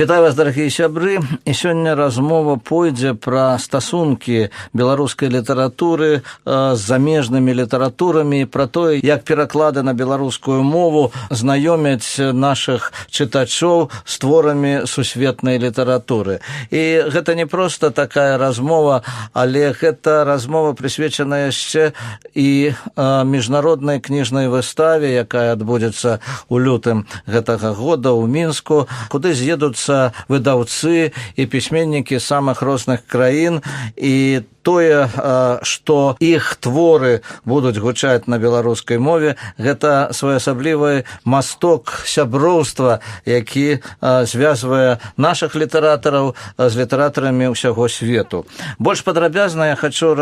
Вітаю вас, дарагія сябры. І сёння размова пойдзе пра стасункі беларускай літаратуры з замежнымі літаратурамі, пра тое, як пераклады на беларускую мову знаёмяць нашых чытачоў з творамі сусветнай літаратуры. І гэта не проста такая размова, але гэта размова, прысвечаная яшчэ і міжнароднай кніжнай выставе, якая адбудзецца ў лютым гэтага года ў Мінску, куды з'едуцца выдаўцы і пісьменнікі самых розных краін, і тое, што іх творы будуць гучаць на беларускай мове, гэта своеасаблівы масток сяброўства, які звязвае нашых літаратараў з літаратарамі ўсяго свету. Больш падрабязна я хочу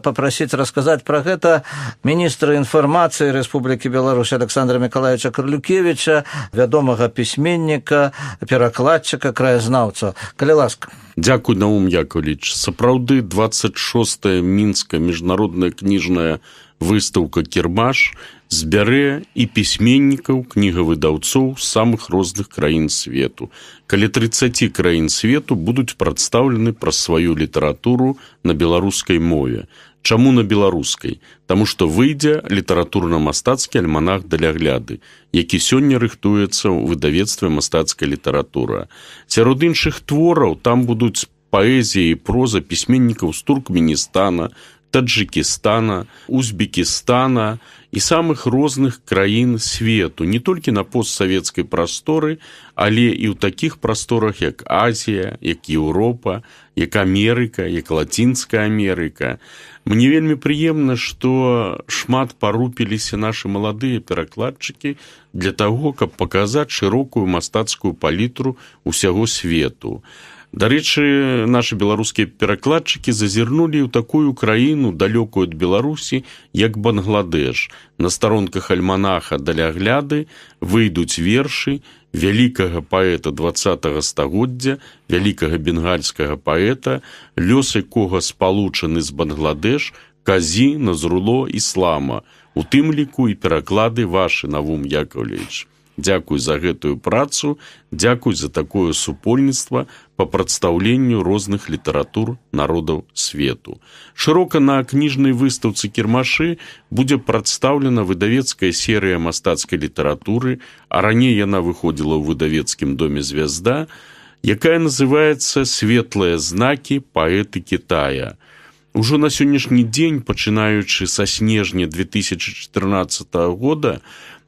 папрасіць расказаць пра гэта міністра інфармацыі Рэспублікі Беларусь Аляксандра Мікалаевіча Карлюкевіча, вядомага пісьменніка, перакладчыка, краязнаўца. Калі ласка. Дзякуй, Наум Якаўлевіч. Сапраўды, 26 Мінская міжнародная кніжная выстаўка «Кірмаш» збярэ і пісьменнікаў, кнігавыдаўцоў з самых розных краін свету. Каля 30 краін свету будуць прадстаўлены праз сваю літаратуру на беларускай мове. Чаму на беларускай? Таму што выйдзе літаратурна-мастацкі альманах «Далягляды», які сёння рыхтуецца ў выдавецтве «Мастацкая літаратура». Сярод іншых твораў там будуць паэзія і проза пісьменнікаў з Туркменістана, Таджикістана, Узбекістана і самых розных краін свету, не толькі на постсавецкай прасторы, але і ў такіх прасторах, як Азія, як Еўропа, як Амерыка, як Лацінская Амерыка. Мне вельмі прыемна, што шмат парупіліся нашы маладыя перакладчыкі для таго, каб паказаць шырокую мастацкую палітру ўсяго свету. Дарэчы, нашы беларускія перакладчыкі зазірнулі ў такую краіну, далёкую ад Беларусі, як Бангладэш. На старонках альманаха «Далягляды» выйдуць вершы вялікага паэта 20 стагоддзя, вялікага бенгальскага паэта, лёс якога спалучаны з Бангладэш, Казі Назруло Іслама, у тым ліку і пераклады вашы, Навум Якаўлевіч. Дзякуй за гэтую працу, дзякуй за такое супольніцтва па прадстаўленню розных літаратур народаў свету. Шырока на кніжнай выстаўцы кірмашы будзе прадстаўлена выдавецкая серыя мастацкай літаратуры, а раней яна выходзіла ў выдавецкім доме «Звязда», якая называецца «Светлыя знакі паэты Китая». Ужо на сённяшні дзень, пачынаючы са снежня 2014 года,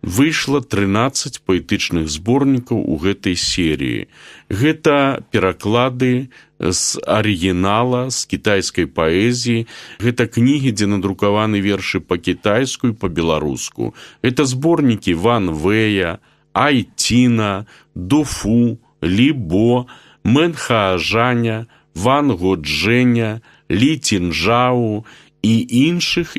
выйшла 13 паэтычных зборнікаў у гэтай серыі. Гэта пераклады з арыгінала, з кітайскай паэзіі, гэта кнігі, дзе надрукаваны вершы па-кітайску і па-беларуску. Гэта зборнікі Ван Вэя, Айціна, Дуфу, Лібо, Мэнхаажаня, Ван Годжэня, Лі Цінжау і іншых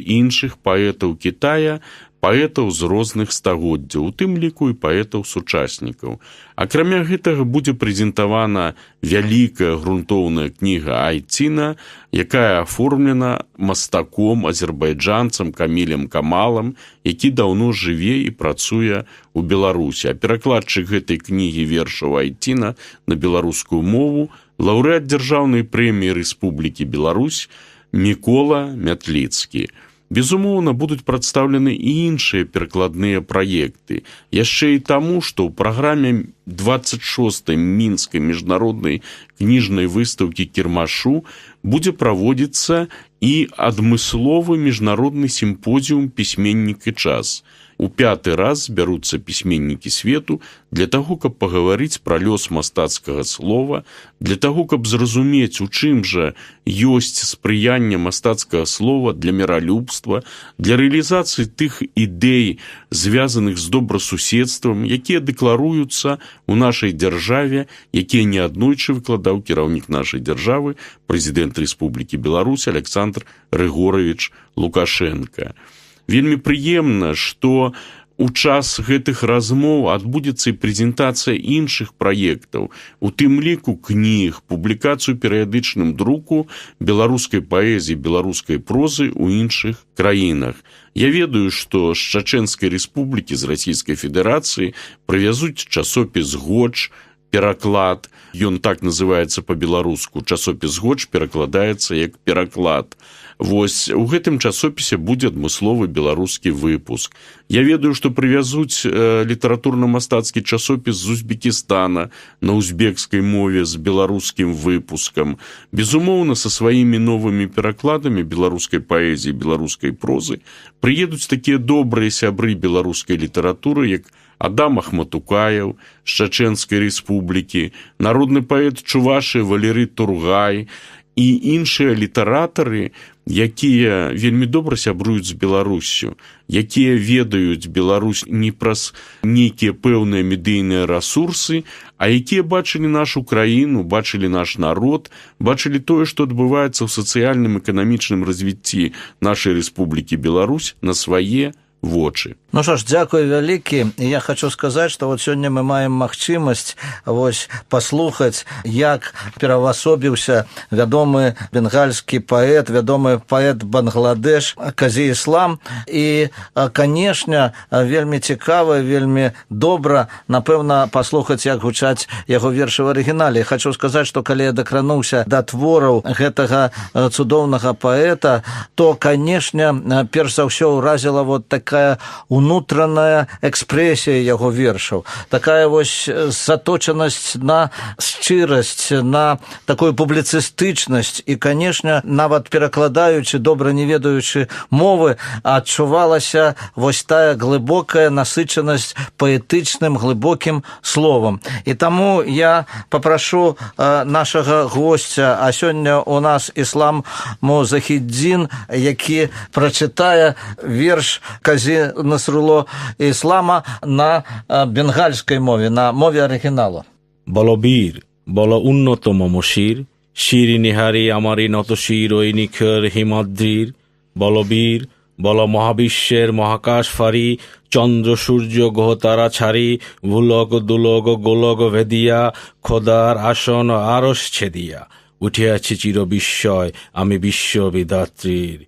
паэтаў Кітая, паэтаў з розных стагоддзяў, у тым ліку і паэтаў сучаснікаў. Акрамя гэтага, будзе прэзентавана вялікая грунтоўная кніга Айціна, якая аформлена мастаком азербайджанцам Камілем Камалам, які даўно жыве і працуе ў Беларусі. А перакладчык гэтай кнігі вершаў Айціна на беларускую мову — лаўрэат Дзяржаўнай прэміі Рэспублікі Беларусь Мікола Мятліцкі. Безумоўна, будуць прадстаўлены і іншыя перакладныя праекты. Яшчэ і таму, што ў праграме 26 Мінскай міжнароднай кніжнай выстаўкі кірмашу будзе праводзіцца і адмысловы міжнародны сімпозіум «Пісьменнік і час». У пяты раз збяруцца пісьменнікі свету для таго, каб пагаварыць пра лёс мастацкага слова, для таго, каб зразумець, у чым жа ёсць спрыянне мастацкага слова для міралюбства, для рэалізацыі тых ідэй, звязаных з добрасуседствам, якія дэкларуюцца ў нашай дзяржаве, якія неаднойчы выкладаў кіраўнік нашай дзяржавы, прэзідэнт Рэспублікі Беларусь Аляксандр Рыгоравіч Лукашэнка. Вельмі прыемна, што у час гэтых размоў адбудзецца і прэзентацыя іншых праектаў, у тым ліку кніг, публікацыю перыядычным друку беларускай паэзіі, беларускай прозы ў іншых краінах. Я ведаю, што з Чачэнскай Рэспублікі, з Расійскай Федэрацыі прывязуць часопіс «Гоч», «Пераклад». Ён так называецца по-беларуску. Часопіс «Гоч» перакладаецца як «Пераклад». Вось у гэтым часопісе будзе адмысловы беларускі выпуск. Я ведаю, што прывязуць літаратурна-мастацкі часопіс з Узбекістана на узбекскай мове з беларускім выпускам. Безумоўна, са сваімі новымі перакладамі беларускай паэзіі, беларускай прозы прыедуць такія добрыя сябры беларускай літаратуры, як Адам Ахматукаеў з Чачэнскай Рэспублікі, народны паэт Чувашы Валеры Тургай і іншыя літаратары, якія вельмі добра сябруюць з Беларуссю, якія ведаюць Беларусь не праз нейкія пэўныя медыйныя рэсурсы, а якія бачылі нашу краіну, бачылі наш народ, бачылі тое, што адбываецца ў сацыяльным, эканамічным развіцці нашай Рэспублікі Беларусь, на свае вочы. Ну што ж, дзякуй вялікі. І я хочу сказаць, што вот сёння мы маем магчымасць вось паслухаць, як пераўвасобіўся вядомы бенгальскі паэт, вядомы паэт Бангладэш Казі Іслам. І, канешне, вельмі цікава, вельмі добра, напэўна, паслухаць, як гучаць яго вершы ў арыгінале. Хочу сказаць, што калі я дакрануўся да твораў гэтага цудоўнага паэта, то, канешне, перш за ўсё ўразіла вот такая унутраная экспрэсія яго вершаў, такая вось заточанасць на шчырасць, на такую публіцыстычнасць. І, канешне, нават перакладаючы, добра не ведаючы мовы, адчувалася вось тая глыбокая насычанасць паэтычным глыбокім словам. І таму я папрашу нашага госця, а сёння у нас Іслам Музахіддзін, які прачытае верш Казі Насруло Іслама на бенгальскай мове, на мове арыгіналу. বল বীর, বল উন্নত মম শির, শির নিহারি আমারি নত শির ওই নিখর হিমাদ্রির। বল বীর, বল মহাবিশ্বের মহাকাশ ফারি, চন্দ্র সূর্য গ্রহ তারা ছাড়ি, ভুলক দুলক গোলক ভেদিয়া, খোদার আসন আরস ছেদিয়া, উঠিয়াছি চির বিস্ময় আমি বিশ্ববিধাত্রীর।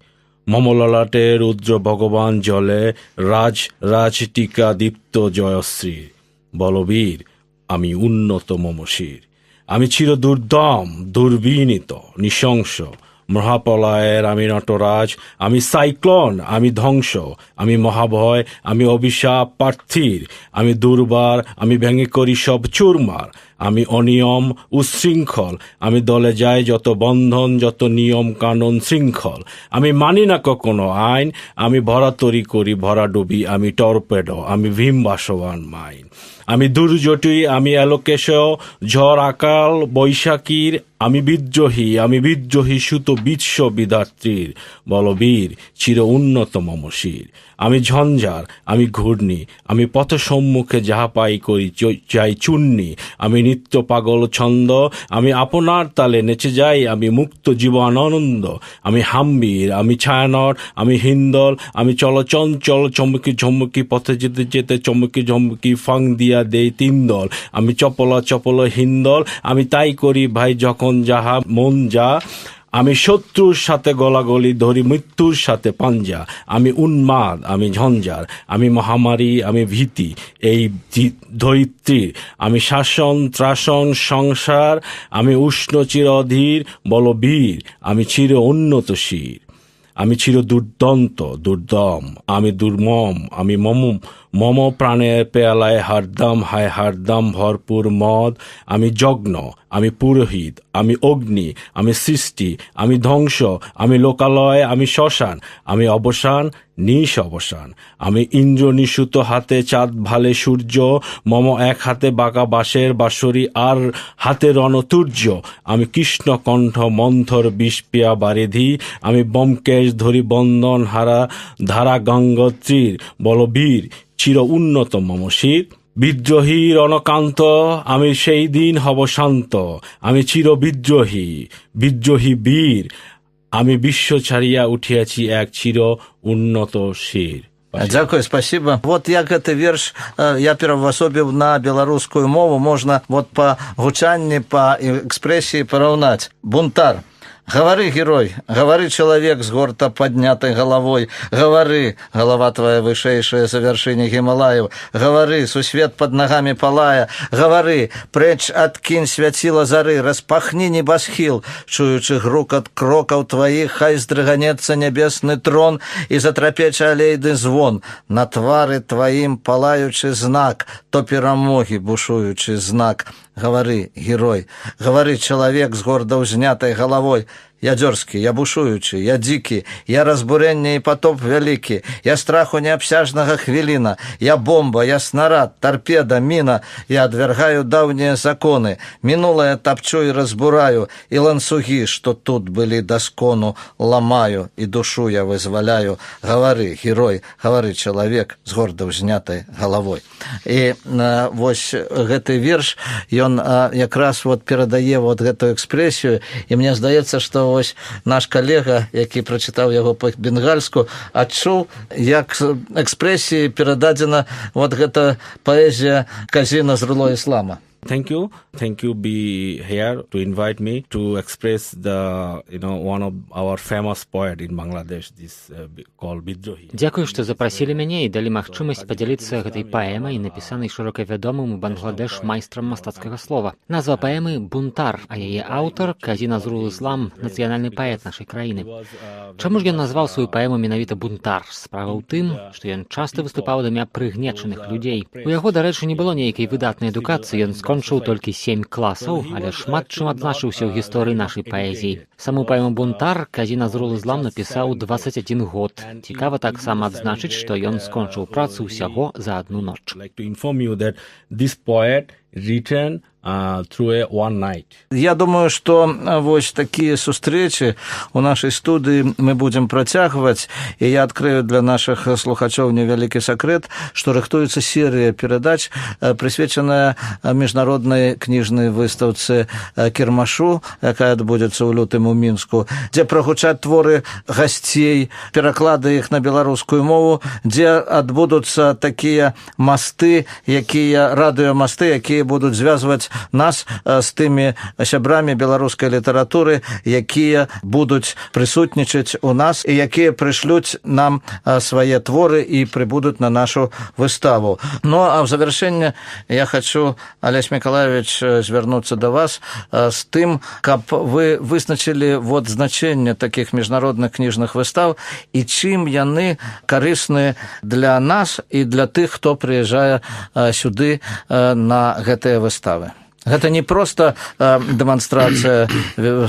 মমললাটে রুদ্র ভগবান জলে, রাজ রাজ টিকা দীপ্ত জয়শ্রীর। বলবীর, আমি উন্নত মম শির। আমি চির দুর্দম দুর্বিনীত নৃশংস মহাপ্রলয়ের আমি নটরাজ, আমি সাইক্লোন, আমি ধ্বংস, আমি মহাভয়, আমি অভিশাপ পার্থির, আমি দুর্বার, আমি ভেঙে করি সব চুরমার, আমি অনিয়ম উচ্ছৃঙ্খল, আমি দলে যাই যত বন্ধন, যত নিয়ম কানুন শৃঙ্খল, আমি মানি না কখনো আইন, আমি ভরা তরি করি ভরা ডুবি, আমি টর্পেডো, আমি ভীম বাসবান মাইন, আমি দুর্জটি, আমি এলোকেশ ঝড় আকাল বৈশাখীর, আমি বিদ্রোহী, আমি বিদ্রোহী সুত বিশ্ব বিধাত্রীর। বলবীর, চির উন্নত মম শির। আমি ঝঞ্ঝার, আমি ঘূর্ণি, আমি পথ সম্মুখে যাহা পাই করি যাই চূর্ণি, আমি নিত্য পাগল ছন্দ, আমি আপনার তালে নেচে যাই, আমি মুক্ত জীবনানন্দ, আমি হাম্বির, আমি ছায়ানট, আমি হিন্দল, আমি চলচঞ্চল চমকি ঝমকি পথে যেতে যেতে চমকি ঝমকি ফাং দিয়া দেই তিন দল, আমি চপলা চপল হিন্দল, আমি তাই করি ভাই যখন যাহা মন যা, আমি শত্রুর সাথে গলাগলি ধরি মৃত্যুর সাথে পাঞ্জা, আমি উন্মাদ, আমি ঝঞ্ঝার, আমি মহামারী, আমি ভীতি এই ধরিত্রীর, আমি শাসন ত্রাসন সংসার, আমি উষ্ণ চির অধীর। বলবীর, আমি চির উন্নত শির। আমি চির দুর্দন্ত দুর্দম, আমি দুর্মম, আমি মম মম প্রাণের পেয়ালায় হারদাম হায় হারদাম ভরপুর মদ, আমি যজ্ঞ, আমি পুরোহিত, আমি অগ্নি, আমি সৃষ্টি, আমি ধ্বংস, আমি লোকালয়, আমি শ্মশান, আমি অবসান নিশ অবসান, আমি ইন্দ্র নিঃসূত হাতে চাঁদ ভালে সূর্য, মম এক হাতে বাঁকা বাঁশের বাঁশরি আর হাতে রণতুর্য, আমি কৃষ্ণকণ্ঠ মন্থর বিষপিয়া বারিধি, আমি ব্যোমকেশ ধরি বন্দন হারা ধারা গঙ্গোত্রীর। বলবীর, চির উন্নত মম শির। বিদ্রোহী রণকান্ত, আমি সেই দিন হব শান্ত, আমি চির বিদ্রোহী বিদ্রোহী বীর, আমি বিশ্ব ছাড়িয়া উঠিয়াছি এক চির উন্নত শির। Дзякую, спасибо. Вот як гэты верш я пераўвасобіў на беларускую мову, можна вот па гучанні, па экспрэсіі параўнаць. Бунтар. Гавары, герой, гавары, чалавек з горда паднятай галавой, гавары, галава твая вышэйшая за вяршыні Гімалаяў, гавары, сусвет пад нагамі палае, гавары, прэч адкінь свяціла зары, распахні небасхіл, чуючы грукат крокаў тваіх, хай здрыганецца нябесны трон і затрапеча алейны звон, на твары тваім палаючы знак, то перамогі бушуючы знак. Гавары, герой, гавары, чалавек з горда ўзнятай галавой. Я дзёрзкі, я бушуючы, я дзікі, я разбурэнне і патоп вялікі, я страху неабсяжнага хвіліна, я бомба, я снарад, тарпеда, міна, я адвяргаю даўнія законы, мінулае тапчу і разбураю, і ланцугі, што тут былі даскону, ламаю, і душу я вызваляю. Гавары, герой, гавары, чалавек з горда ўзнятай галавой. І вось гэты верш, ён якраз вот перадае вот гэтую экспрэсію, і мне здаецца, што вось наш калега, які прачытаў яго па-бенгальску, адчуў, як экспрэсіі перададзена вот гэта паэзія Казі Назрула Іслама. Thank you. Thank you be here to invite me to express the, one of our famous poet in Bangladesh, this called Bidrohi. Дзякую, што запрасілі мяне і далі магчымасць падзяліцца гэтай паэмай, напісанай шырока вядомым у Бангладэш майстрам мастацкага слова. Назва паэмы «Бунтар», а яе аўтар Казі Назрул Іслам, нацыянальны паэт нашай краіны. Чаму ж ён назваў сваю паэму менавіта «Бунтар»? Справа ў тым, што ён часта выступаў ад імя прыгнечаных людзей. У яго, дарэчы, не было нейкай выдатнай адукацыі, ён скончыў толькі сем класаў, але шмат чым адзначыўся ў гісторыі нашай паэзіі. Саму паэму «Бунтар» Казі Назрул Іслам напісаў 21 год. Цікава таксама адзначыць, што ён скончыў працу ўсяго за адну ноч. Like to inform you that this poet written through a one night. Я думаю, што вось такія сустрэчы у нашай студыі мы будзем працягваць, і я адкрыю для нашых слухачоў невялікі сакрэт, што рыхтуецца серыя перадач, прысвечаная міжнароднай кніжнай выстаўцы кірмашу, якая адбудзецца ў лютым у Мінску, дзе прагучаць творы гасцей, пераклады іх на беларускую мову, дзе адбудуцца такія масты, якія радыёмасты, якія будуць звязваць нас з тымі сябрамі беларускай літаратуры, якія будуць прысутнічаць у нас і якія прышлюць нам свае творы і прыбудуць на нашу выставу. Ну а ў завяршэнне я хочу, Алесь Мікалаевіч, звярнуцца да вас з тым, каб вы вызначылі вот значэнне такіх міжнародных кніжных выстаў і чым яны карысны для нас і для тых, хто прыязджае сюды на гэтыя выставы. Гэта не проста дэманстрацыя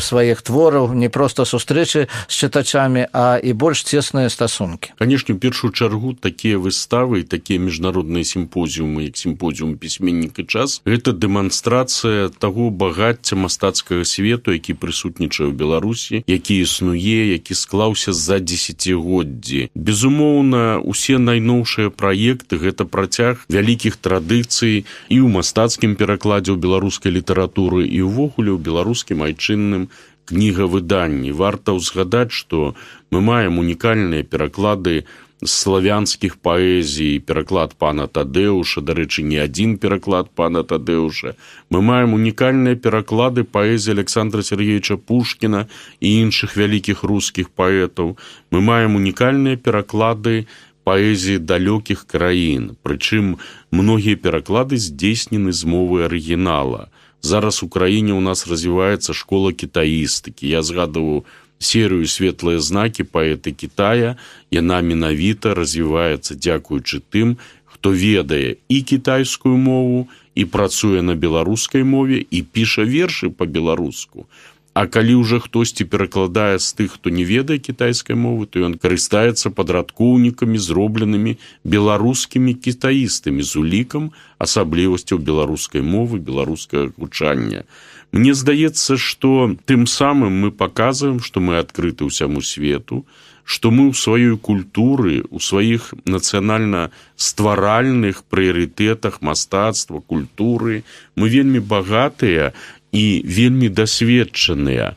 сваіх твораў, не проста сустрэчы з чытачамі, а і больш цесныя стасункі. Канешне, у першую чаргу такія выставы і такія міжнародныя сімпозіумы, як сімпозіум «Пісьменнік і час», гэта дэманстрацыя таго багацця мастацкага свету, які прысутнічае ў Беларусі, які існуе, які склаўся за дзесяцігоддзі. Безумоўна, усе найноўшыя праекты гэта працяг вялікіх традыцый і ў мастацкім перакладзе ў беларускай літаратуры, і ўвогуле ў беларускім айчынным кнігавыданні. Варта ўзгадаць, што мы маем унікальныя пераклады славянскіх паэзій, пераклад «Пана Тадэуша», дарэчы, не адзін пераклад «Пана Тадэуша». Мы маем унікальныя пераклады паэзіі Аляксандра Сяргеевіча Пушкіна і іншых вялікіх рускіх паэтаў. Мы маем унікальныя пераклады паэзіі далёкіх краін, прычым многія пераклады здзейснены з мовы арыгінала. Зараз у краіне у нас развіваецца школа кітаістыкі. Я згадываў серыю «Светлыя знакі паэты Кітая», яна менавіта развіваецца дзякуючы тым, хто ведае і кітайскую мову, і працуе на беларускай мове, і піша вершы па-беларуску. А калі ўжо хтосьці перакладае з тых, хто не ведае кітайскай мовы, то ён карыстаецца падрадкоўнікамі, зробленымі беларускімі кітаістамі з улікам асаблівасцяў беларускай мовы, беларускага гучання. Мне здаецца, што тым самым мы паказваем, што мы адкрыты ўсяму свету, што мы ў сваёй культуры, у сваіх нацыянальна стваральных прыярытэтах мастацтва, культуры, мы вельмі багатыя. І вельмі дасведчаныя.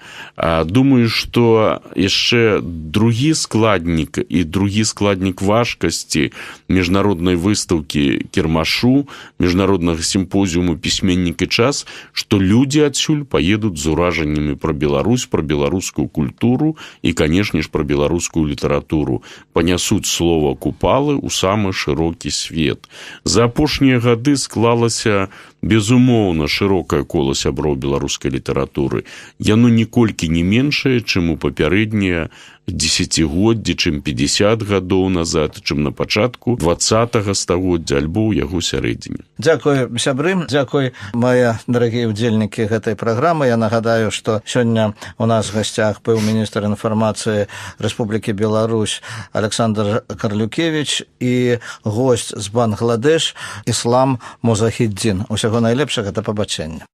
Думаю, што яшчэ другі складнік і другі складнік важкасці міжнароднай выстаўкі кірмашу, міжнароднага сімпозіуму «Пісьменнік і час», што людзі адсюль паедуць з уражаннямі пра Беларусь, пра беларускую культуру і, канешне ж, пра беларускую літаратуру, панясуць слова Купалы ў самы шырокі свет. За апошнія гады склалася, безумоўна, шырокае кола сяброў беларускай літаратуры. Яно ніколькі не меншае, чым у папярэднія дзесяцігоддзі, чым 50 гадоў назад, чым на пачатку 20 стагоддзя альбо ў яго сярэдзіне. Дзякую, сябры, дзякуй, мае дарагія ўдзельнікі гэтай праграмы. Я нагадаю, што сёння у нас в гасцях быў міністр інфармацыі Рэспублікі Беларусь Аляксандр Карлюкевіч і госць з Бангладэш Іслам Музахіддзін. Усяго найлепшага, да пабачэння.